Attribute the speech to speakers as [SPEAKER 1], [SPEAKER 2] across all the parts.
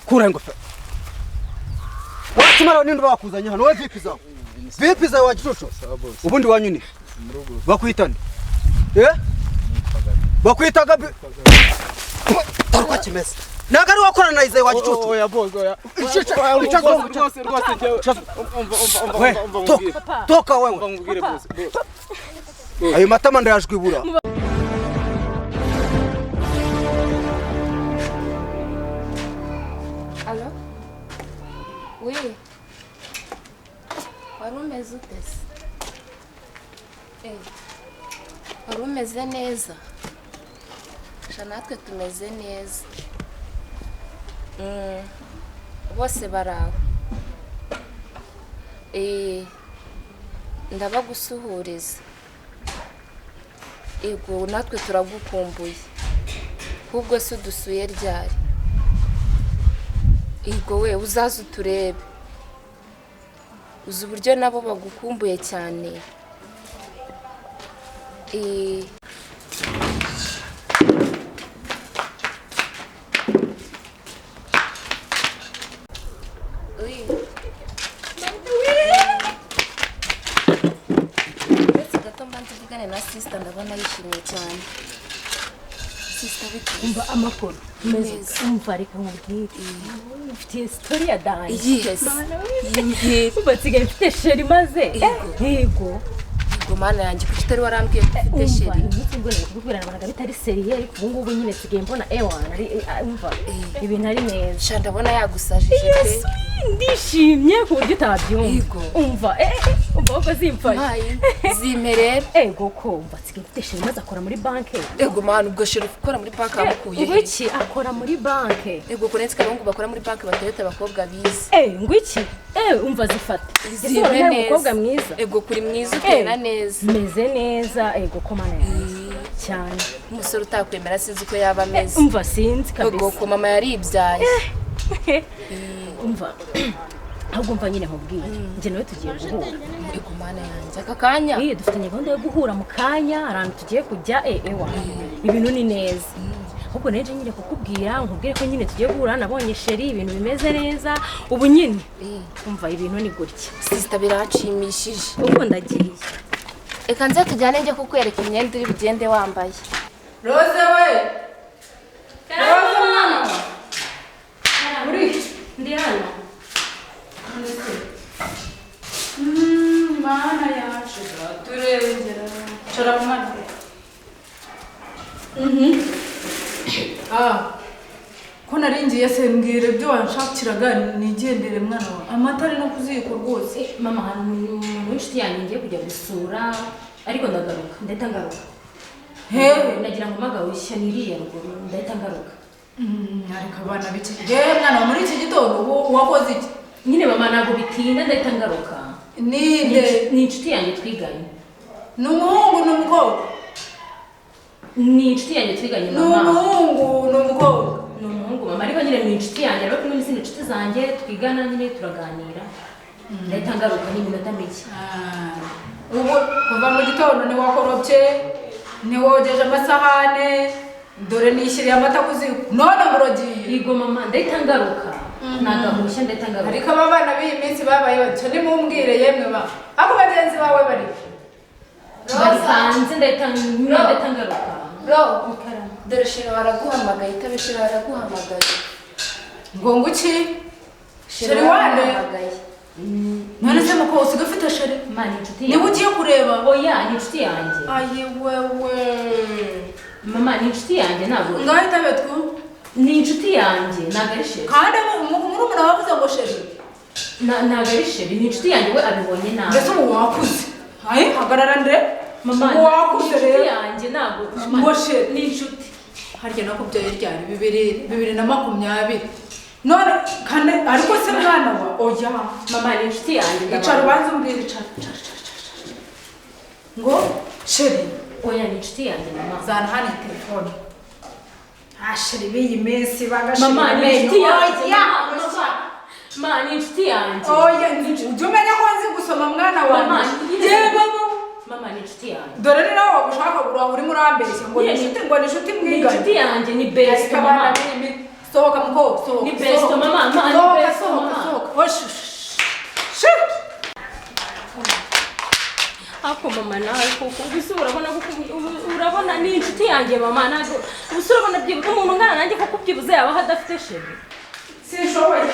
[SPEAKER 1] Kura ingofero. Wakimara ninde bakuzanye hano? Wowe vipi zawe? Vipi zawe wa gicucu? Ubundi wanyuni. Bakwita nde? Eh? Bakwita Gabi. Taruka kimeze. Ntabwo ari wakorana na Izayi wa gicucu.
[SPEAKER 2] Oya boss, oya.
[SPEAKER 1] Ica
[SPEAKER 2] Rwose rwose rwose njyewe. Umva umva umva
[SPEAKER 1] We,
[SPEAKER 2] umva
[SPEAKER 1] toka,
[SPEAKER 2] nkubwire.
[SPEAKER 1] toka
[SPEAKER 2] Umva
[SPEAKER 1] wewe.
[SPEAKER 2] nkubwire boss.
[SPEAKER 1] Ayo matama ndayajwibura.
[SPEAKER 3] Alo? Oui. Wari umeze ute se? Eh. Wari umeze neza? Sha natwe tumeze neza. Bose baraho. Eh. Ndabagusuhuriza. Ego natwe turagukumbuye. Ahubwo se udusuye ryari? Ego we uzaze uturebe. Uzi uburyo nabo bagukumbuye cyane. Eh, oui. Uretse gato mbanze mvugane na sister, ndabona yishimye cyane. Sister, bite?
[SPEAKER 4] Umva amakuru.
[SPEAKER 3] Meza.
[SPEAKER 4] Umva reka nkubwire, mfitiye story ya danger.
[SPEAKER 3] Iyihe se? Yimbwira.
[SPEAKER 4] Umva nsigaye mfite chéri maze
[SPEAKER 3] Yego.
[SPEAKER 4] Yego.
[SPEAKER 3] Yego mana yanjye, kuki utari warambwiye ko ufite
[SPEAKER 4] Umva
[SPEAKER 3] chéri?
[SPEAKER 4] iminsi mbona kukubwira nabonaga bitari sérieux, ariko ubu ngubu nyine nsigaye mbona ewana ari umva ibintu ari neza.
[SPEAKER 3] Sha ndabona yagusajije pe.
[SPEAKER 4] Yesu, ndishimye ku buryo utabyumva.
[SPEAKER 3] Yego.
[SPEAKER 4] Umva umva ahubwo zimfashe.
[SPEAKER 3] Mpaye zime rero.
[SPEAKER 4] Ego ko umva nsigaye mfite chéri maze akora muri banke.
[SPEAKER 3] Ego mana, ubwo chéri ukora muri banki wamukuye
[SPEAKER 4] Ngo
[SPEAKER 3] he?
[SPEAKER 4] iki? Akora muri banke.
[SPEAKER 3] Ego kurenze abahungu bakora muri banki batereta abakobwa bize.
[SPEAKER 4] Ngo iki? Umva zifata. Ese
[SPEAKER 3] Zime
[SPEAKER 4] urabona ari
[SPEAKER 3] neza.
[SPEAKER 4] umukobwa mwiza?
[SPEAKER 3] Ego kuri mwiza, utera neza.
[SPEAKER 4] Meze neza, ego ko mana yanjye cyane.
[SPEAKER 3] Umusore utakwemera sinzi uko yaba ameze.
[SPEAKER 4] Umva sinzi
[SPEAKER 3] Ego
[SPEAKER 4] kabisa.
[SPEAKER 3] ko mama yaribyaye.
[SPEAKER 4] Umva ahubwo, umva nyine nkubwire, njye nawe tugiye guhura.
[SPEAKER 3] Ego mana yanjye, aka kanya?
[SPEAKER 4] Eh, dufitanye gahunda yo guhura mu kanya, hari ahantu tugiye kujya. Ewa ibintu ni neza. Ahubwo neje nyine kukubwira nkubwire ko nyine tugiye guhura, nabonye chéri, ibintu bimeze neza ubu nyine. Umva ibintu ni gutya.
[SPEAKER 3] Sister, biranshimishije.
[SPEAKER 4] Ubwo ndagiye.
[SPEAKER 3] Reka nze tujyane njye kukwereka imyenda uri bugende wambaye.
[SPEAKER 5] Rose we! Rose mwana! Uri?
[SPEAKER 4] Ndi hano.
[SPEAKER 5] Mana yacu turengera. Cara mwana. Ah. Ko naringiye se, mbwira ibyo wanshakiraga nigendere mwana wawe. Amata ari no kuziko rwose.
[SPEAKER 4] Mama, hari umuntu w'inshuti yanjye ngiye kujya gusura, ariko ndagaruka, ndahita ngaruka.
[SPEAKER 5] Hehe?
[SPEAKER 4] Nagira ngo mpagawe ishya niriya ruguru, ndahita ngaruka.
[SPEAKER 5] Ariko abana b'iki gihe mwana wa muri iki gitondo ubu wakoze iki?
[SPEAKER 4] Nyine mama, ntabwo bitinda, ndahita ngaruka.
[SPEAKER 5] Ninde?
[SPEAKER 4] Ni inshuti yanjye twiganye.
[SPEAKER 5] Ni umuhungu, ni umukobwa?
[SPEAKER 4] Ni inshuti yanjye twiganye.
[SPEAKER 5] Ni
[SPEAKER 4] Mama.
[SPEAKER 5] umuhungu, ni umukobwa?
[SPEAKER 4] Ni umuhungu mama, ariko nyine ni inshuti yanjye, ariko kumwe n'izindi nshuti zanjye twigana, nyine turaganira, ndahita ngaruka, ni iminota mike.
[SPEAKER 5] Ah, ubu kuva mu gitondo ntiwakoropye, ntiwogeje amasahane, dore nishyiriye amata ku ziko none muragiye.
[SPEAKER 4] Yego mama, ndahita ngaruka, ni agahushya, ndahita ngaruka.
[SPEAKER 5] Ariko aba bana b'iyi minsi babaye batyo, nimumbwire yemwe ba ako bagenzi bawe bari?
[SPEAKER 4] Bari hanze, ndahita ngaruka.
[SPEAKER 3] Ro, dore chéri baraguhamagaye, itabe, chéri baraguhamagaye.
[SPEAKER 5] Ngo nguki?
[SPEAKER 3] Chéri
[SPEAKER 5] Chéri wande?
[SPEAKER 3] baraguhamagaye.
[SPEAKER 5] None se muko usigaye ufite chéri?
[SPEAKER 4] Ma, ni inshuti
[SPEAKER 5] Niba
[SPEAKER 4] yanjye.
[SPEAKER 5] ugiye kureba?
[SPEAKER 4] Oya, ni inshuti yanjye.
[SPEAKER 5] Ayi wewe!
[SPEAKER 4] Mama, ni inshuti yanjye, ntabwo
[SPEAKER 5] Ngaho itabe twu.
[SPEAKER 4] Ni inshuti yanjye, ntabwo ari chéri.
[SPEAKER 5] Kandi murumuna wavuze ngo chéri.
[SPEAKER 4] Ntabwo ari chéri, ni inshuti yanjye, we abibonye nabi.
[SPEAKER 5] Mbese ubu wakuze, ayi hagarara ndre.
[SPEAKER 4] Mama,
[SPEAKER 5] Ubu wakuze
[SPEAKER 4] ni inshuti
[SPEAKER 5] rero.
[SPEAKER 4] yanjye, ntabwo mama,
[SPEAKER 5] Ngo chéri.
[SPEAKER 4] Ni inshuti.
[SPEAKER 5] Harya nakubyaye ryari? 2020 none kane. Ariko se mwana wa, oya.
[SPEAKER 4] Mama, ni inshuti yanjye.
[SPEAKER 5] Icara ubanze umbwire, icara icara icara icara. Ngo chéri?
[SPEAKER 4] Oya, ni inshuti yanjye mama.
[SPEAKER 5] Zana hano iyi telefone. Ah, chéri b'iyi minsi bagashira
[SPEAKER 4] Mama, ni
[SPEAKER 5] amenyo.
[SPEAKER 4] inshuti yanjye.
[SPEAKER 5] Oya.
[SPEAKER 4] Mama, mama, ni inshuti yanjye.
[SPEAKER 5] Oya, ujye umenya ko nzi gusoma mwana
[SPEAKER 4] Mama,
[SPEAKER 5] wanjye.
[SPEAKER 4] nyine-
[SPEAKER 5] Yewe.
[SPEAKER 4] Mama, ni inshuti yanjye.
[SPEAKER 5] Dore ni nawe wagushaka kugura, urimo urambeshya ngo ni
[SPEAKER 4] Nyine
[SPEAKER 5] inshuti, ngo ni inshuti
[SPEAKER 4] ni
[SPEAKER 5] mwiganye.
[SPEAKER 4] inshuti yanjye, ni best
[SPEAKER 5] Ariko abana
[SPEAKER 4] mama.
[SPEAKER 5] b'iyi minsi, sohoka mukobwa, sohoka.
[SPEAKER 4] Ni best
[SPEAKER 5] Sohoka.
[SPEAKER 4] mama. Mama, nawe koko ubu se urabona ko urabona ni inshuti yanjye mama, ntabwo ubu se urabona byibuze umuntu ungana nanjye koko byibuze yabaho adafite chéri?
[SPEAKER 5] Sinshoboye,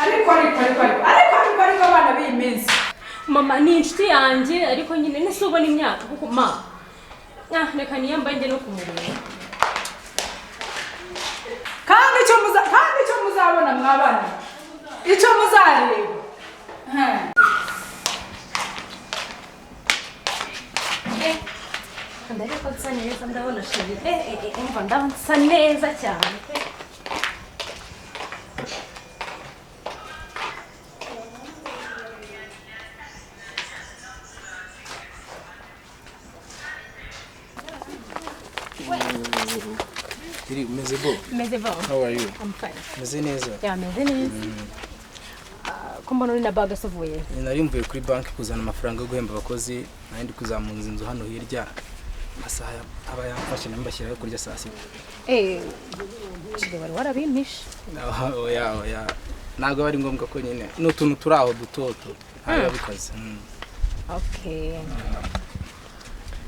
[SPEAKER 5] ariko ariko ariko ariko ariko ariko ariko abana b'iyi minsi.
[SPEAKER 4] Mama, ni inshuti yanjye, ariko nyine nese ubona imyaka kuko ma, ah, reka niyambaye njye no kumureba.
[SPEAKER 5] Kandi icyo muzabona mwabana, icyo muzareba.
[SPEAKER 4] Ndabona ko nsa neza, ndabona chéri, umva, ndabona nsa neza cyane pe.
[SPEAKER 2] Iri umeze bo?
[SPEAKER 4] Meze bon.
[SPEAKER 2] How are you?
[SPEAKER 4] I'm fine.
[SPEAKER 2] Meze neza?
[SPEAKER 4] Yeah, meze neza. Ah, ko mbona uri na bag uvuye?
[SPEAKER 2] Nari mvuye kuri banki kuzana amafaranga yo guhemba abakozi, nari ndi kuzamuza inzu hano hirya. Amasaha aba yamfashe, nari mbashyiraho kurya saa 6.
[SPEAKER 4] Chéri, wari warabimpishe.
[SPEAKER 2] Oya, oya. Ntabwo aba ari ngombwa ko nyine. Ni utuntu turi aho dutoto. Ntabwo bikaze.
[SPEAKER 4] Okay.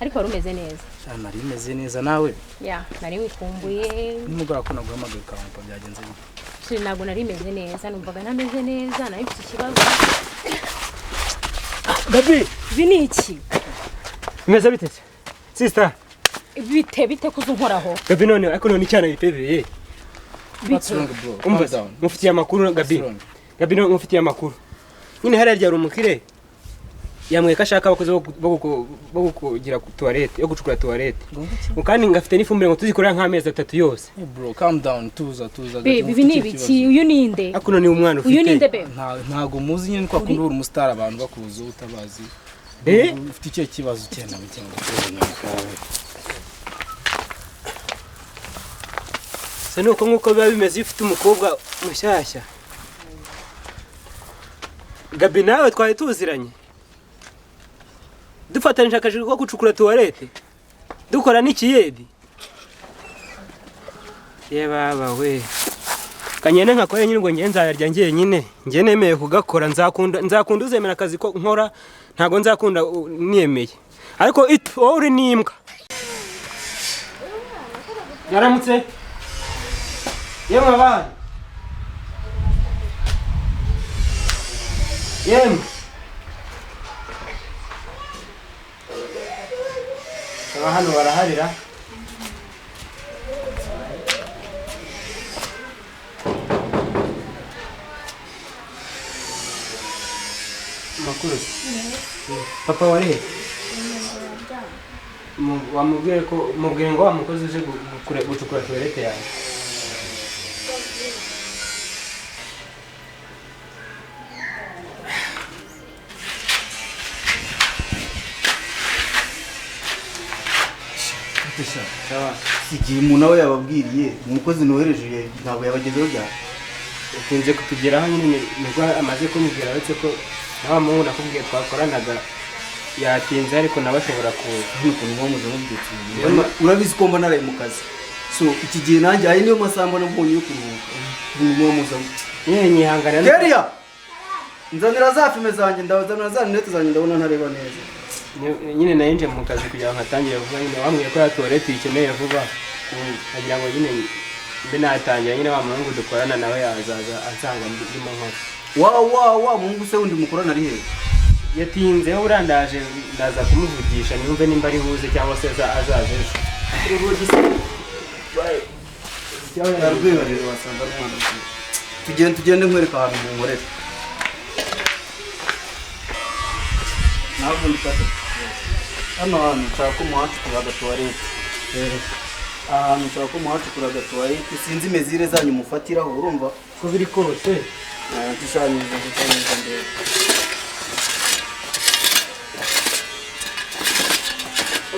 [SPEAKER 4] Ariko wari umeze neza?
[SPEAKER 2] Sha, nari meze neza, nawe?
[SPEAKER 4] Yeah, nari wikumbuye.
[SPEAKER 2] Nimugoroba ko naguhamagaye ukampa, byagenze bite?
[SPEAKER 4] Chéri, ntabwo nari meze neza, numvaga ntameze neza, nari mfite ikibazo.
[SPEAKER 6] Gabi!
[SPEAKER 4] Ibi ni iki?
[SPEAKER 6] Bimeze bite se? Sister,
[SPEAKER 4] Bite bite kuza unkoraho?
[SPEAKER 6] Gabi, none ariko none icyana gitebeye.
[SPEAKER 2] What's wrong, bro?
[SPEAKER 6] Umva,
[SPEAKER 2] Calm down.
[SPEAKER 6] mufitiye amakuru Gabi.
[SPEAKER 2] What's wrong?
[SPEAKER 6] Gabi, none mufitiye amakuru. Nyine hariya ryari umukire yamweka ashaka abakozi bo kugira ku toilette, yo gucukura toilette. Kandi ngafite n'ifumbire ngo tuzikorera nk'amezi 3 yose.
[SPEAKER 2] Hey bro, calm down, tuza, tuza.
[SPEAKER 4] Babe, ibi ni ibiki? Uyu ni nde?
[SPEAKER 6] Ariko none umwana ufite.
[SPEAKER 4] Uyu ni nde, babe?
[SPEAKER 2] Ntago muzi nyine, kwa kundi uri umustar abantu bakuzi utabazi.
[SPEAKER 6] Eh?
[SPEAKER 2] Ufite icyo kibazo cyenda bikenga.
[SPEAKER 6] Se nuko nkuko biba bimeze iyo ufite umukobwa mushyashya. Gabi, nawe twari tuziranye. Dufatanyije akazi ko gucukura toilette. Dukora n'ikiyedi. Ye baba we. Kanyene nkakora nyine ngo ngiye nzayarya njyenyine. Ngiye nemeye kugakora, nzakunda uzemera akazi ko nkora, ntago nzakunda niyemeye. Ariko wowe uri n'imbwa. Yaramutse. Yemwe abana. Yemwe. Aba hano baraharira. Makuru. Papa wari he? Wamubwiye ko mubwire ngo wa mukozi uje gucukura toilette yawe.
[SPEAKER 1] Igihe umuntu aba yababwiriye umukozi nohereje ntabwo yabagezeho byane.
[SPEAKER 6] Ukunze kutugeraho nyine nibwo amaze kumbwira, uretse ko nawe muhungu nakubwiye twakoranaga yatinze, ariko nawe ashobora kuza.
[SPEAKER 1] Ukuntu muba muze mubyutse, urabizi ko mba naraye mu kazi, so iki gihe nanjye aya niyo masaha mbona mbonye yo kuruhuka. Ukuntu muba muze
[SPEAKER 6] nyine nyihangana.
[SPEAKER 1] Keria, nzanira za filime zanjye, ndazanira za lunette zanjye, ndabona ntareba neza.
[SPEAKER 6] Nyine nayinje mu kazi kugira ngo nkatangire vuba, nyine wambwiye ko ya toilette ikeneye vuba, nkagira ngo nyine mbe natangira, nyine wa muhungu dukorana nawe yazaza ansanga ndimo nkora.
[SPEAKER 1] Wa muhungu se wundi mukorana ari hehe?
[SPEAKER 6] Yatinze, urandaje ndaza kumuvugisha nyumve nimba ari buze cyangwa se azaza ejo.
[SPEAKER 1] Yarwibarire wasanga ari umwana mwiza. Tugende, tugende nkwereka ahantu munkorera. Ntabwo ndikata. Hano hantu nshaka ko muhacukura agatuwarete. Ahantu nshaka ko muhacukura agatuwarete, sinzi imezire zanyu mufatiraho, urumva?
[SPEAKER 6] Ko biri kose.
[SPEAKER 1] Nshushanyiriza, nshushanyiriza ndebe.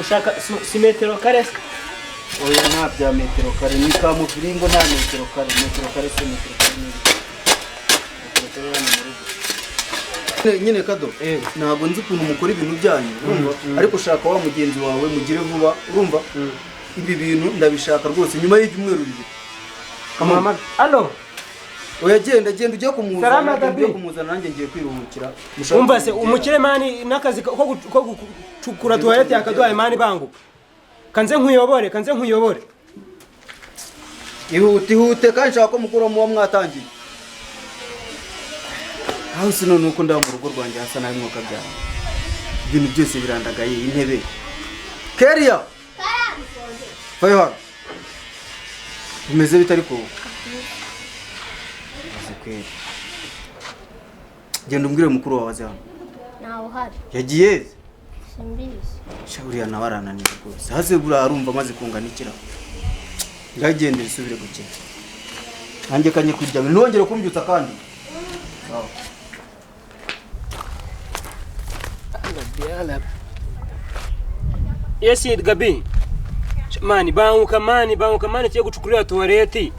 [SPEAKER 6] Ushaka si metero kare se?
[SPEAKER 1] Oya, nta bya metero kare, ni ka muviringo, nta metero kare, metero kare se, metero kare ni metero kare hano mu rugo. Nyine kado, ntabwo nzi ukuntu mukora ibintu byanyu, urumva? Ariko ushaka wa mugenzi wawe mugire vuba, urumva? Ibi bintu ndabishaka rwose nyuma y'ibyumweru 2.
[SPEAKER 6] Mama, allo.
[SPEAKER 1] Oya, genda, genda ujye kumuzana.
[SPEAKER 6] Salama,
[SPEAKER 1] Genda
[SPEAKER 6] Gabi.
[SPEAKER 1] ujye kumuzana, nanjye ngiye kwiruhukira. Mushake
[SPEAKER 6] Umva se,
[SPEAKER 1] ukuntu
[SPEAKER 6] umukire man, n'akazi ko gucukura toilette yakaduhaye man, banguka kanze nkuyobore, kanze nkuyobore.
[SPEAKER 1] Ihute, ihute, kandi nshaka ko mukuru muba mwatangiye. Aho si none uko ndaba mu rugo rwanjye hasa nabi, mwuka byawe, ibintu byose birandagaye, intebe. Keriya, vayo hano. Bimeze bite ariko ubu? Bimeze kweri. Genda umbwire mukuru wawe aze hano.
[SPEAKER 7] Ntawe uhari.
[SPEAKER 1] Yagiye?
[SPEAKER 7] Simbizi.
[SPEAKER 1] Sha, uriya nawe arananiye rwose. Hasi buriya arumva amaze kungana ikirago. Ngagendera, isubire gukina, nanjye kanye kuryama. Ntongere kumbyutsa kandi. Sawa.
[SPEAKER 6] Yes, Gabi. Man, banguka man, banguka man, tugiye gucukurira toilette.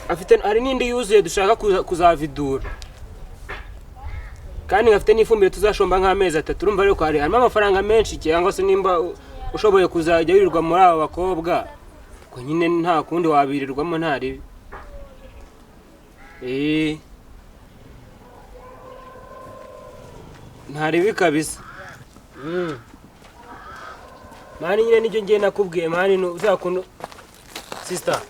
[SPEAKER 6] Afite hari n'indi yuzuye dushaka kuzavidura. Kandi ngafite n'ifumbire tuzashomba nk'amezi 3. Urumva rero ko hari harimo amafaranga menshi, cyangwa se nimba ushoboye kuzajya wirirwa muri abo bakobwa, ko nyine nta kundi wabirirwamo, nta ribi. Nta ribi kabisa. Man, nyine nibyo ngiye nakubwiye man, uzakuntu sister.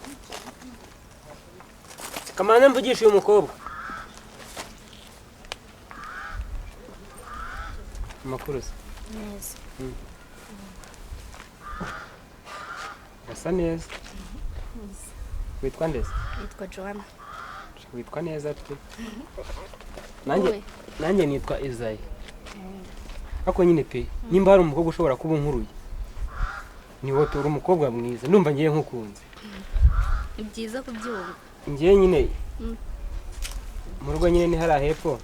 [SPEAKER 6] Kamanza mvugisha uyu mukobwa. Amakuru se?
[SPEAKER 7] Neza.
[SPEAKER 6] Asa neza. Witwa nde se?
[SPEAKER 7] Yitwa Joanna.
[SPEAKER 6] Witwa neza pe. Nanjye
[SPEAKER 7] Wowe?
[SPEAKER 6] Nanjye nitwa Izayi. Ariko nyine pe, nimba hari umukobwa ushobora kuba unkuruye, ni wowe. Uri umukobwa mwiza, ndumva ngiye nkukunze.
[SPEAKER 7] Ni byiza kubyumva.
[SPEAKER 6] Ngiye nyine mu rugo nyine ni hariya hepfo,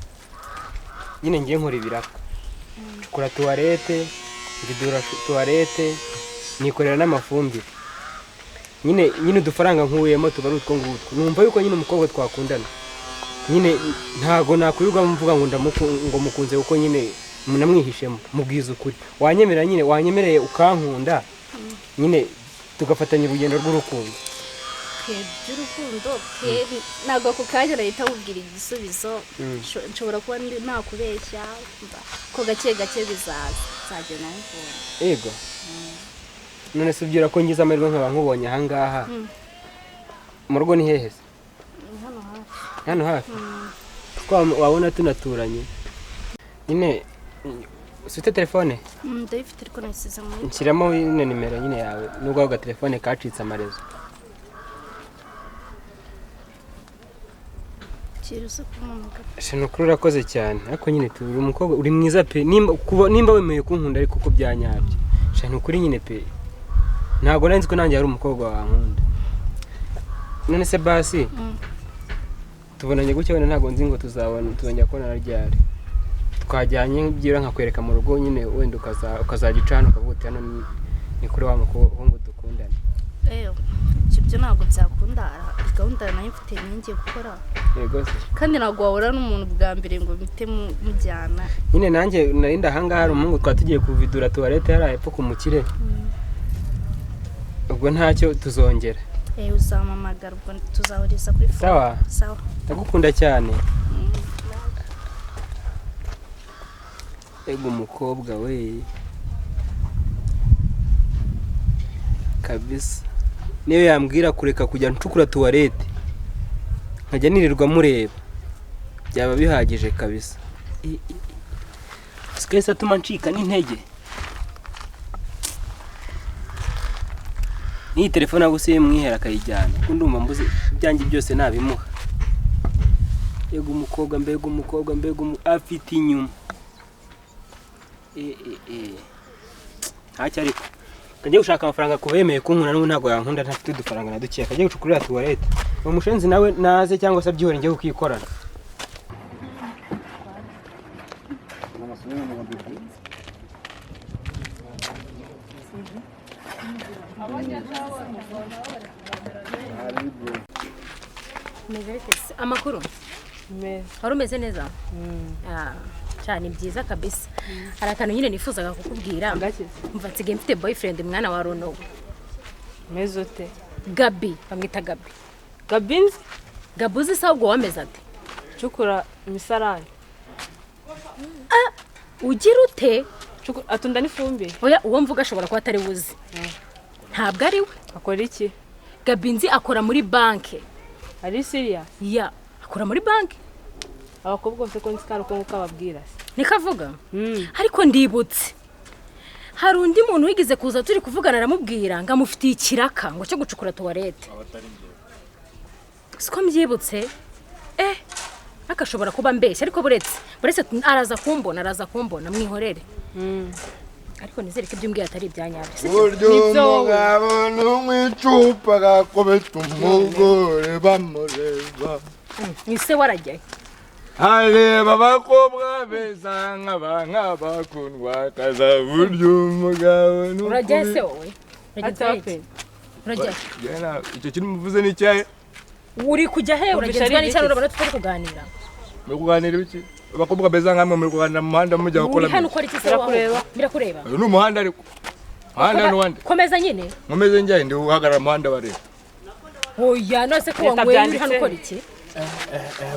[SPEAKER 6] nyine ngiye nkora ibiraka, ncukura toilette, mvidura toilette, nikorera n'amafumbire nyine. Udufaranga nkuyemo tuba ari utwo ngutwo. Numva yuko nyine umukobwa twakundana nyine, ntago nakwirirwa mvuga ngo ngo mukunze, kuko nyine namwihishemo. Mubwiza ukuri, wanyemera nyine, wanyemereye ukankunda nyine, tugafatanya urugendo rw'urukundo?
[SPEAKER 7] Pe, by'urukundo pe, ntabwo ako kanya nahita mubwira igisubizo. Nshobora kuba ndi nakubeshya ko gake gake bizaza, nzagenda nkubona.
[SPEAKER 6] Ego, none se ubwira ko ngize amahirwe nkaba nkubonye ahangaha, mu rugo ni hehe se?
[SPEAKER 7] Ni hano hafi.
[SPEAKER 6] Hano hafi ko wabona tunaturanye nyine. Ufite telefone?
[SPEAKER 7] Ndayifite ariko nayisize muri
[SPEAKER 6] Nshyiramo nyine nimero nyine yawe, nubwo ako gatelefone kacitse amarezo.
[SPEAKER 7] Kira uze kumpamagara.
[SPEAKER 6] Sha, ni ukuri urakoze cyane, ariko nyine turi umukobwa uri mwiza pe. Nimba wemeye kunkunda ariko uko byanyabyo, sha, ni ukuri nyine pe, ntabwo nari nzi ko nanjye hari umukobwa wankunda. None se basi, tubonanye gutya, wenda ntabwo nzi ngo tuzabona tuzongera kubonana ryari. Twajyanye byibura nkakwereka mu rugo nyine, wenda ukazajya uca hano ukavuga uti hano ni kuri wa muhungu dukundana.
[SPEAKER 7] Ibyo byo ntabwo byakunda. Hari gahunda nayo mfite ngiye gukora.
[SPEAKER 6] Yego se.
[SPEAKER 7] Kandi ntabwo wahura n'umuntu bwa mbere ngo muhite mujyana.
[SPEAKER 6] Nyine nanjye narinda ahangaha hari umuhungu twari tugiye kuvidura toilette hariya hepfo ku mukire. Ubwo ntacyo, tuzongera.
[SPEAKER 7] Uzampamagara, ubwo tuzahuriza kuri phone.
[SPEAKER 6] Sawa.
[SPEAKER 7] Sawa.
[SPEAKER 6] Ndagukunda cyane. Ego umukobwa we kabisa, niyo yambwira kureka kujya ncukura toilette nkajya nirirwa mureba, byaba bihagije kabisa. Sikahise atuma ncika n'intege n'iyi telefone ahubwo se mwihera akayijyana, kuko ndumva mbuze ibyanjye byose nabimuha. Mbega umukobwa, mbega umukobwa, mbega afite inyuma. Ntacyo, ariko kajya gushaka amafaranga kuba yemeye kunkunda, n'ubu ntabwo yankunda ntafite udufaranga na dukeya. Kajya gucukurira toilette, uwo mushenzi nawe naze cyangwa se abyihore, njye kukikorana.
[SPEAKER 4] Umeze bite se? Amakuru?
[SPEAKER 5] Meza.
[SPEAKER 4] Wari umeze neza? Ah, cyane, byiza kabisa. Hari akantu nyine nifuzaga kukubwira.
[SPEAKER 5] Gakize.
[SPEAKER 4] Mva, nsigaye mfite boyfriend, mwana wa Rono.
[SPEAKER 5] Meze ute?
[SPEAKER 4] Gabi, bamwita Gabi.
[SPEAKER 5] Gabi nzi?
[SPEAKER 4] Gabuzi se ahubwo wameze ate?
[SPEAKER 8] Cukura imisarani.
[SPEAKER 4] Ugira ute?
[SPEAKER 8] Atunda n'ifumbire.
[SPEAKER 4] Oya, uwo mvuga ashobora kuba atari wuzi. Ntabwo ari we.
[SPEAKER 8] Akora iki?
[SPEAKER 4] Gabinzi akora muri banke.
[SPEAKER 8] Ari serious?
[SPEAKER 4] Ya, akora muri banke.
[SPEAKER 8] Abakobwa bose ko nzi kari uko nguko ababwira se.
[SPEAKER 4] Niko avuga? Ariko ndibutse. Hari undi muntu wigeze kuza turi kuvugana aramubwira ngo amufitiye ikiraka ngo cyo gucukura tuwarete. Siko mbyibutse? Akashobora kuba mbeshya ariko buretse araza kumbona mwihorere. Ariko nizere ko ibyo umbwiye atari ibyanyabyo.
[SPEAKER 9] Buryo umugabo n'umwicupa gakubita umugore bamureba.
[SPEAKER 4] Ese warajyayo?
[SPEAKER 9] Areba abakobwa beza nk'abakundwa kaza buryo umugabo.
[SPEAKER 4] Urajyayo se wowe? Urajyayo?
[SPEAKER 9] Icyo kintu muvuze ni icyahe?
[SPEAKER 4] Uri kujya he? Uragenzwa n'icyahe? Urabona tutari kuganira.
[SPEAKER 9] Muri kuganira ibiki? Abakobwa beza nkamwe muri kuganira mu muhanda mujya gukora.
[SPEAKER 4] Uri hano ukora iki se wowe? Birakureba.
[SPEAKER 9] Uyu ni umuhanda ariko. Umuhanda ni uwande.
[SPEAKER 4] Komeza nyine.
[SPEAKER 9] Nkomeze njyahe ndi uhagarara mu muhanda bareba.
[SPEAKER 4] Oya, none se ko wanyweye uri hano ukora iki?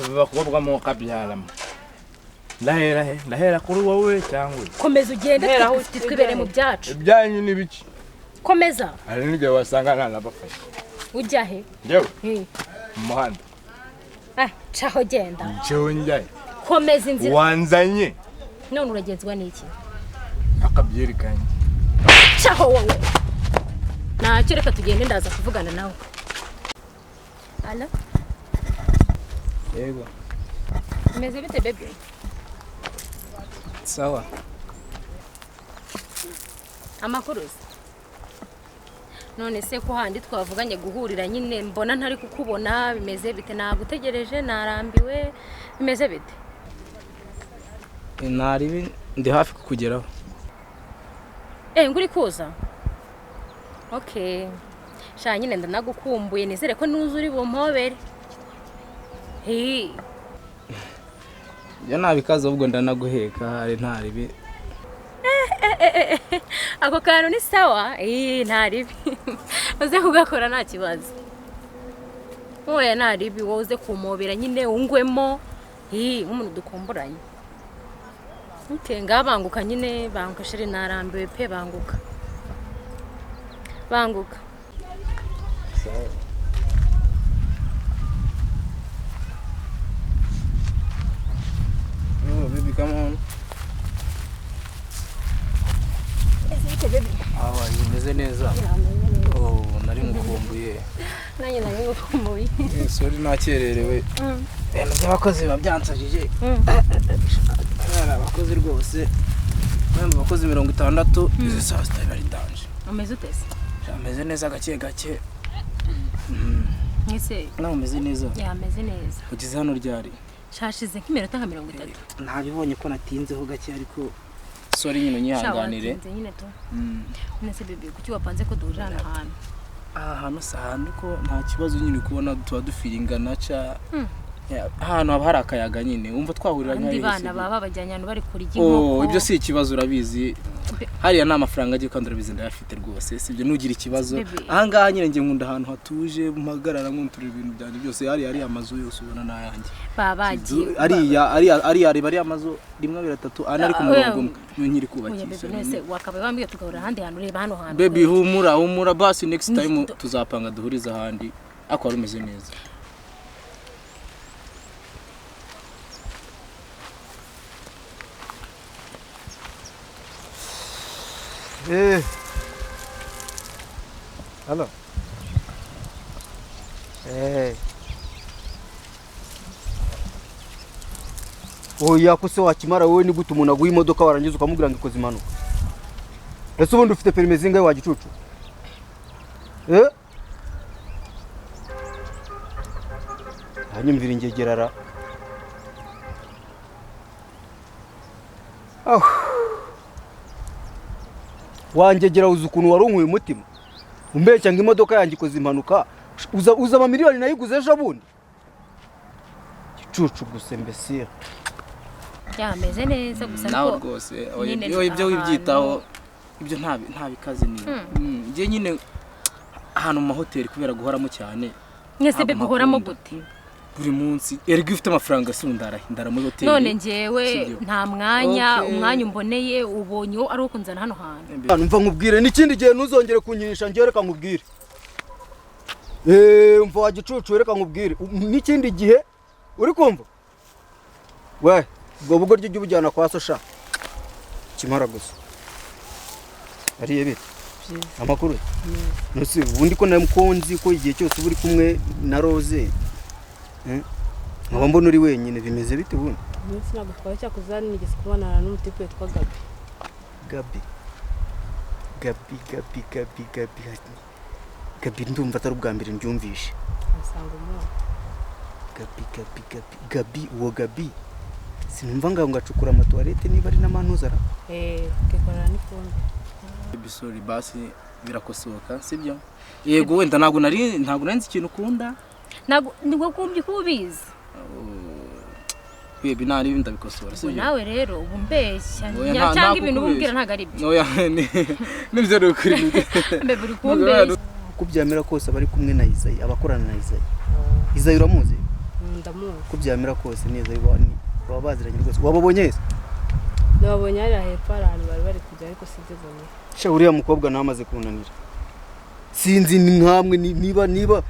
[SPEAKER 9] Abakobwa mu kabyaramo. Ndahera he? Ndahera kuri wowe cyangwa?
[SPEAKER 4] Komeza ugende twibere mu byacu.
[SPEAKER 9] Ibyanyu ni biki?
[SPEAKER 4] Komeza.
[SPEAKER 9] Hari n'igihe wasanga nta nabafashe.
[SPEAKER 4] Ujya he?
[SPEAKER 9] Njyewe? Mu muhanda.
[SPEAKER 4] Caho genda.
[SPEAKER 9] Njyewe njyahe?
[SPEAKER 4] Komeza inzira.
[SPEAKER 9] Wanzanye.
[SPEAKER 4] None uragenzwa n'iki?
[SPEAKER 9] Akabyeri kanjye.
[SPEAKER 4] Caho wowe. Ntacyo, reka tugende ndaza kuvugana nawe. Alo?
[SPEAKER 2] Yego.
[SPEAKER 4] Meze bite bebe?
[SPEAKER 2] Sawa.
[SPEAKER 4] Amakuru se? None se ko handi twavuganye guhurira nyine mbona ntari kukubona, bimeze bite? Nagutegereje narambiwe, bimeze bite?
[SPEAKER 2] Nari ndi hafi kukugeraho.
[SPEAKER 4] Nguri kuza? Okay. Sha nyine ndanagukumbuye, nizere ko nuza uri bumpobere.
[SPEAKER 2] Yo nabikaza ubwo ndanaguheka hari ntaribi.
[SPEAKER 4] Ako kantu ni sawa. Ntaribi. Uze kugakora nta kibazo. Oya ntaribi, wowe uze kumobera nyine ungwemo. Nk'umuntu dukumburanye. Okay, ngabanguka nyine, banguka sheri narambiwe pe, banguka. Banguka.
[SPEAKER 2] Sawa. Oh, baby, come on. Awa, imeze neza. Oh, nari ngukumbuye.
[SPEAKER 4] Nanjye nari ngukumbuye.
[SPEAKER 2] Sorry nakererewe. Ibintu by'abakozi biba byansajije. Hari abakozi rwose. Bamwe abakozi 60 izi saa sita bari danje.
[SPEAKER 4] Umeze ute se?
[SPEAKER 2] Ameze neza gake gake.
[SPEAKER 4] Mwese.
[SPEAKER 2] Nawe umeze neza?
[SPEAKER 4] Ya, ameze neza.
[SPEAKER 2] Ugeze hano ryari?
[SPEAKER 4] Shashize nk'iminota nka 30.
[SPEAKER 2] Nabibonye ko natinzeho gake ariko sorry nyine nyihanganire.
[SPEAKER 4] Nyine to. Nese bebe kuki wapanze ko duhurira hano hantu?
[SPEAKER 2] Aha hantu si ahantu ko nta kibazo nyine kubona tuba dufiringana ca. Ahantu haba hari akayaga nyine wumva twahurira
[SPEAKER 4] nk'aho bana baba bajyanye ahantu bari kurya inkoko.
[SPEAKER 2] Ibyo si ikibazo urabizi. Hariya nta mafaranga agiye kandi urabizi ndayafite rwose, sibyo nugira ikibazo. Aha ngaha nyine ngiye nkunda ahantu hatuje mpagarara nkunturira ibintu byanjye byose. Hariya ari amazu yose ubona n'ayanjye.
[SPEAKER 4] Babagiye.
[SPEAKER 2] Ariya ari amazu 1 2 3 4 ari ku murongo umwe niyo nkiri kubakisha.
[SPEAKER 4] Nese wakabaye bambwiye tugahurira ahandi hantu, ureba hano hantu.
[SPEAKER 2] Baby humura humura basi next time tuzapanga duhuriza ahandi ariko wari umeze neza.
[SPEAKER 1] Halo. Oya kuse wakimara wowe ni gute umuntu aguha imodoka warangiza ukamubwira ngo ikoze impanuka? Ese ubundi ufite perime zingahe wa gicucu? Hanyumvira ingegerara. Wangegera uzi ukuntu warunkuye umutima umbeshya ngo imodoka yanjye ikoze impanuka, uza amamiliyoni nayiguze ejo bundi. Gicucu gusa mbese.
[SPEAKER 4] Yameze neza gusa
[SPEAKER 2] nawe rwose ibyo wibyitaho ibyo nta bikaze ni ngiye nyine ahantu mu mahoteli kubera guhoramo cyane.
[SPEAKER 4] Mwese be guhoramo gute?
[SPEAKER 2] Buri munsi erega ufite amafaranga si ndara ndara muri hoteli.
[SPEAKER 4] None njyewe nta mwanya, umwanya umboneye ubonye ari uko nzana hano hantu.
[SPEAKER 1] Numva nkubwire n'ikindi gihe ntuzongere kunyinisha njye, reka nkubwire. Umva wa gicucu, reka nkubwire n'ikindi gihe uri kumva we ubwo bugo ryo ubujyana kwa so sha kimara gusa ariye bite amakuru ntusi ubundi ko namukonzi ko igihe cyose uri kumwe na Rose nkaba mbona uri wenyine bimeze bite ubundi?
[SPEAKER 8] Umunsi ntabwo twari cyakuzana nigeze kubonana n'umutipe witwa Gabi.
[SPEAKER 1] Gabi Gabi Gabi Gabi Gabi Gabi ndumva atari ubwa mbere mbyumvishe.
[SPEAKER 8] Asanga umuntu
[SPEAKER 1] Gabi Gabi Gabi Gabi uwo Gabi sinumva ngo ngacukura amatoilette niba ari n'amantuza ra
[SPEAKER 8] kekorana n'ifumbire.
[SPEAKER 2] Sorry basi birakosoka sibyo? Yego wenda ntabwo nari nzi ikintu ukunda.
[SPEAKER 4] Ntabwo nibwo kumbye kubizi.
[SPEAKER 2] Baby nari ndabikosora sibyo?
[SPEAKER 4] Nawe rero ubu mbeshya cyangwa ibintu ubumbwira ntago ari byo.
[SPEAKER 2] Oya nibyo ni ukuri.
[SPEAKER 4] Mbe buri kumbeshya.
[SPEAKER 1] Kubyamira kose abari kumwe na Izayi abakorana na Izayi. Izayi uramuzi?
[SPEAKER 8] Ndamuzi.
[SPEAKER 1] Kubyamira kose neza baba baziranye rwose. Wababonye se?
[SPEAKER 8] Nababonye ari hepfo ahantu bari bari kujya ariko sinzibonye.
[SPEAKER 1] Sha uriya mukobwa namaze kunanira. Sinzi ni nkamwe niba niba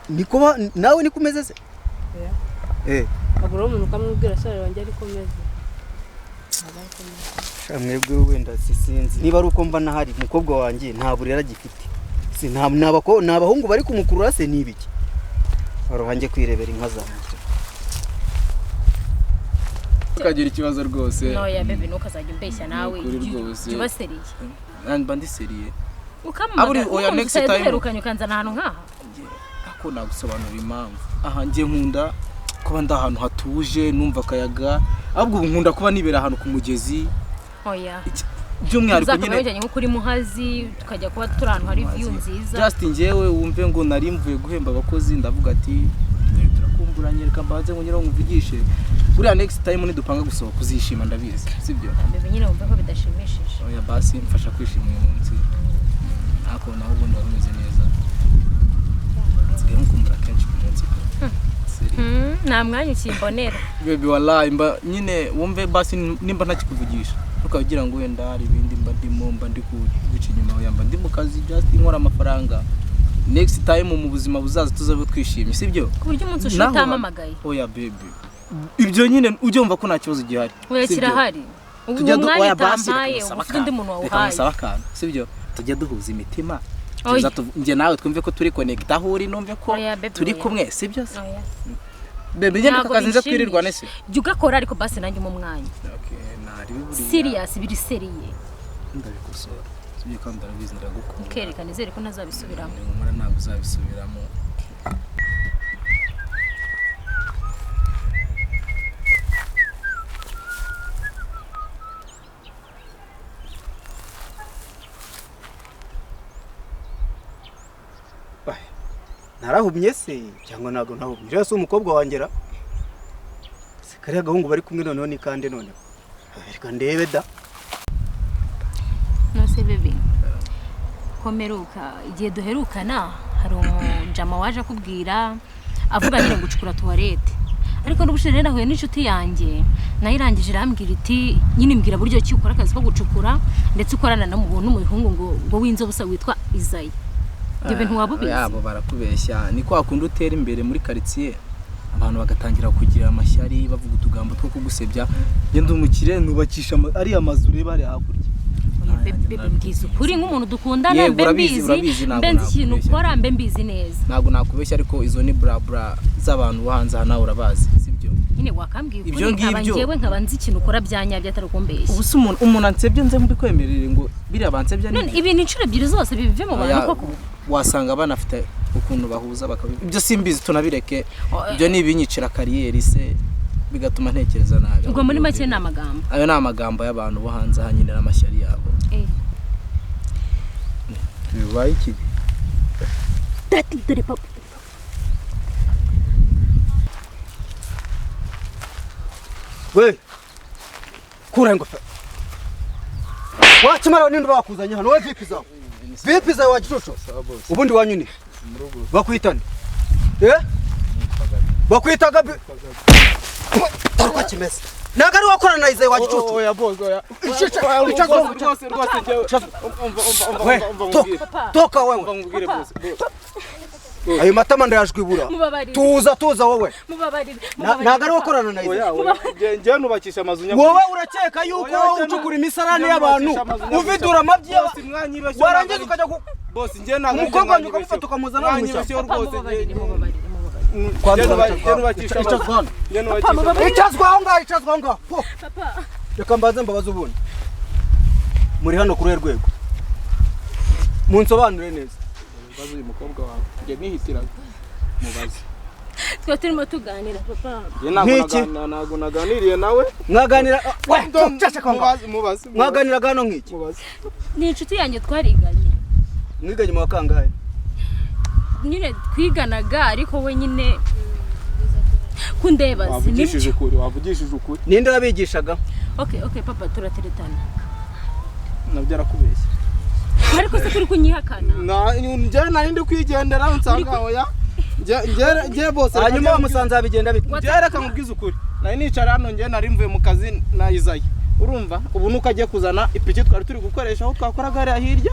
[SPEAKER 1] niko nawe niko umeze se?
[SPEAKER 8] Agura umuntu ukamubwira sore wanjye ariko umeze.
[SPEAKER 1] Sha mwebwe wenda sinzi niba ari uko mba nahari umukobwa wanjye nta burera gifite. Si nta nabahungu bari kumukurura se nibiki. Baruhange kwirebera inka zanjye.
[SPEAKER 2] Tukagira ikibazo rwose.
[SPEAKER 4] No ya baby ntukazajya umbeshya nawe. Juba seriye.
[SPEAKER 2] Mba ndi seriye.
[SPEAKER 4] Ukamamaga. Oya next time uherukanye ukanzana ahantu nkaha.
[SPEAKER 2] Ako nagusobanura impamvu. Aha ngiye nkunda kuba nda ahantu hatuje numva akayaga, ahubwo nkunda kuba nibera ahantu ku mugezi.
[SPEAKER 4] Oya.
[SPEAKER 2] By'umwihariko nyine
[SPEAKER 4] uzakaba nko kuri Muhazi tukajya kuba turi ahantu hari view nziza.
[SPEAKER 2] Just njyewe wumve ngo nari mvuye guhemba abakozi ndavuga ati turakumburanye reka mbanze ngo nyiraho nkuvugishe. Buriya next time nidupanga gusohoka uzishima ndabizi sibyo?
[SPEAKER 4] Bebe nyine wumve ko bidashimishije.
[SPEAKER 2] Oya basi mfasha kwishima uyu munsi. Ntako naho ubundi wari umeze neza. Nsigaye nkukumbura kenshi ku munsi pe.
[SPEAKER 4] Nta mwanya ukimbonera.
[SPEAKER 2] Baby wallahi mba nyine wumve basi nimba ntakikuvugisha ukagira ngo wenda hari ibindi mba ndimo mba ndi kuguca inyuma oya mba ndi mu kazi just nkora amafaranga. Next time mu buzima buzaza tuzabe twishimye sibyo?
[SPEAKER 4] Ku buryo umunsi ushira utamamagaye.
[SPEAKER 2] Oya baby ibyo nyine ujye ko nta kibazo gihari.
[SPEAKER 4] Oya kirahari. Ubu mwanya utampaye ufite undi muntu wawuhaye.
[SPEAKER 2] Reka akantu sibyo? Tujye duhuza imitima. Njye nawe twumve ko turi connect aho uri numve ko turi kumwe sibyo? Baby njye ndakazi nze twirirwa nese.
[SPEAKER 4] Jya ugakora ariko basi nanjye mu mwanya.
[SPEAKER 2] Okay nari buriya.
[SPEAKER 4] Serious biri seriye.
[SPEAKER 2] Ndabikosora. Sibyo kandi ndabizi ndagukunda.
[SPEAKER 4] Ukereka nizere ko ntazabisubiramo.
[SPEAKER 2] Nimara ntabwo uzabisubiramo.
[SPEAKER 1] Narahumye se cyangwa ntabwo nahumye? Rero si umukobwa wangera se kariya gahungu bari kumwe noneho ni kande noneho reka ndebe da.
[SPEAKER 4] Nose bebe komeruka igihe duherukana hari umujama waje akubwira avuga nyine gucukura toilette ariko n'ubushize rero nahuye n'inshuti yanjye nayo irangije irambwira iti nyine imbwira buryo ki ukora akazi ko gucukura ndetse ukorana n'umuhungu ngo w'inzobe usa witwa Izayi. Ibyo bintu wabubizi?
[SPEAKER 2] Yabo barakubeshya ni kwa kundi utera imbere muri quartier abantu bagatangira kugira amashyari bavuga utugambo two kugusebya. Ngende umukire nubakisha ari amazu ureba ari hakurya.
[SPEAKER 4] Bebe mbwiza ukuri nk'umuntu dukundana mbe mbizi mbe nzi ikintu ukora mbe mbizi neza.
[SPEAKER 2] Ntabwo nakubeshya ariko izo ni bra bra z'abantu bo hanze aha nawe urabazi sibyo?
[SPEAKER 4] Nyine wakambwiye ukuri nkaba njyewe nkaba nzi ikintu ukora byanyabyo atari ukumbeshya.
[SPEAKER 2] Ubu se umuntu ansebye nze mbikwemerere ngo biriya bansebye
[SPEAKER 4] ni ibintu inshuro ebyiri zose bive mu bantu koko?
[SPEAKER 2] Wasanga banafite ukuntu bahuza bakabi ibyo simbizi tunabireke ibyo ni ibinyicira kariyeri se bigatuma ntekereza nabi.
[SPEAKER 4] Ubwo muri make ni amagambo.
[SPEAKER 2] Ayo ni amagambo y'abantu bo hanze aha nyine n'amashyari yabo. Bibaye iki?
[SPEAKER 4] Dati dore papa.
[SPEAKER 1] We kura ingofero. Wakimara ninde bakuzanye hano we vipi zawe? Vipi zawe wa gicucu? Ubundi wanyu ni bakwitane. Bakwita Gabi. Tarwa kimeze. Ntabwo ari wakorana na Izayi wa gicucu.
[SPEAKER 9] Oya boss, oya. Rwose rwose njyewe. Umva
[SPEAKER 1] Toka wewe. Ayo matama ndayajwibura. Tuza tuza wowe. Ntabwo ari wakorana na Izayi.
[SPEAKER 9] Njyewe nubakisha amazu nyakuri.
[SPEAKER 1] Wowe urakeka yuko ucukura imisarane y'abantu, uvidura amabyi warangiza ukajya ku
[SPEAKER 9] boss. Njyewe ntabwo
[SPEAKER 1] umukobwa wanjye ukamufata ukamuzana mu
[SPEAKER 9] ishyamba.
[SPEAKER 1] Icazwa aho ngaho, icazwa aho ngaho. Reka mbanze mbabaze ubundi. Muri hano kuri rwego. Munsobanure neza.
[SPEAKER 9] Mbaze uyu mukobwa wawe. Njye nihitiraga. Mubaze.
[SPEAKER 4] Twe turimo tuganira papa.
[SPEAKER 9] Njye ntabwo naganiriye nawe.
[SPEAKER 1] Mwaganira we mubaze. Mwaganiraga hano nk'iki?
[SPEAKER 4] Ni inshuti yanjye twariganye.
[SPEAKER 1] Mwiganye mu wakangahe?
[SPEAKER 4] Nyine twiganaga ariko we nyine kundeba
[SPEAKER 9] wavugishije ukuri, wavugishije ukuri.
[SPEAKER 1] Ninde wabigishaga?
[SPEAKER 4] Okay papa, turateretana.
[SPEAKER 9] Nabyo arakubeshya.
[SPEAKER 4] Ariko se kuri kunyihakana?
[SPEAKER 9] Na njye nari ndi kwigendera nsanga oya. Njye boss
[SPEAKER 1] hanyuma bamusanze abigenda bite?
[SPEAKER 9] Njye reka nkubwize ukuri. Nari nicara hano njye nari mvuye mu kazi na Izayi. Urumva ubu nuko agiye kuzana ipiki twari turi gukoresha aho twakoraga hariya hirya.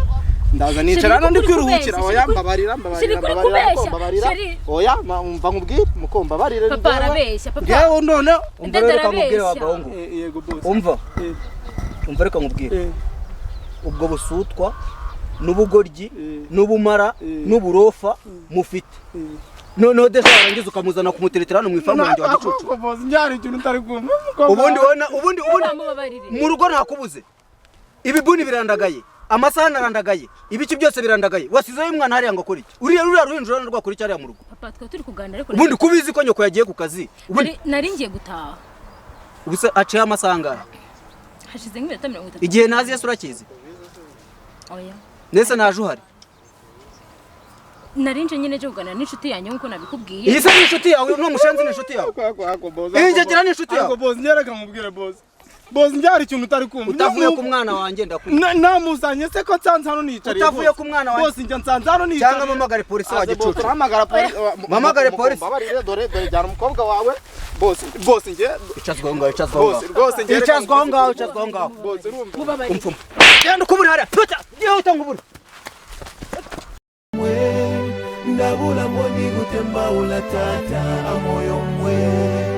[SPEAKER 9] Ndaza nicara hano ndi kwiruhukira. Oya mbabarira mbabarira mbabarira. Oya mva nkubwire mukomba barire.
[SPEAKER 4] Papa arabeshya papa.
[SPEAKER 9] Ngewe none
[SPEAKER 1] umva reka nkubwire wa gahungu.
[SPEAKER 9] Yego boss.
[SPEAKER 1] Umva. Umva reka nkubwire. Ubwo busutwa n'ubugoryi n'ubumara n'uburofa mufite. Noneho deja warangiza ukamuzana kumuteretera hano mu ifamu yanjye wa gicucu.
[SPEAKER 9] Boss njyari ikintu utari kumva.
[SPEAKER 1] Ubundi wona ubundi mu rugo ntakubuze. Ibibuni birandagaye. Amasahani arandagaye, ibiki byose birandagaye. Wasizeyo umwana hariya ngo akore iki? Uriya ruhinja urana rwakora iki hariya mu rugo?
[SPEAKER 4] Papa twe turi kuganira ariko
[SPEAKER 1] ubundi kubizi ko nyoko yagiye ku kazi. Ubundi
[SPEAKER 4] nari ngiye gutaha.
[SPEAKER 1] Ubu se aciye amasaha angahe?
[SPEAKER 4] Hashize nk'iminota 30.
[SPEAKER 1] Igihe nazi Yesu urakizi?
[SPEAKER 4] Oya.
[SPEAKER 1] Nese naje uhari.
[SPEAKER 4] Nari nje nyine je kuganira n'inshuti yanjye nkuko nabikubwiye.
[SPEAKER 1] Iyi se ni inshuti yawe, no mushenzi ni inshuti yawe. Iyi ngegera ni inshuti yawe.
[SPEAKER 9] Boss nyereka nkubwire boss. Boss njyari ikintu utari kumva.
[SPEAKER 1] Utavuye ku mwana wanjye ndakwiye.
[SPEAKER 9] Namuzanye se ko nsanze hano nicariye.
[SPEAKER 1] Utavuye ku mwana wanjye.
[SPEAKER 9] Boss njya nsanze hano nicariye.
[SPEAKER 1] Cyangwa mpamagare polisi wa gicucu.
[SPEAKER 9] Mpamagara polisi.
[SPEAKER 1] Mpamagare polisi.
[SPEAKER 9] Mbabarire dore dore jyana umukobwa wawe. Boss boss njye
[SPEAKER 1] icazwa aho ngaho, icazwa aho ngaho.
[SPEAKER 9] Boss rwose njye
[SPEAKER 1] icazwa aho ngaho, icazwa aho ngaho.
[SPEAKER 9] Boss urumva.
[SPEAKER 1] Umfuma. Genda ukubura hariya. Tuta. Yihuta ngubura.
[SPEAKER 10] Ndabula moni gutemba ulatata amoyo mwe.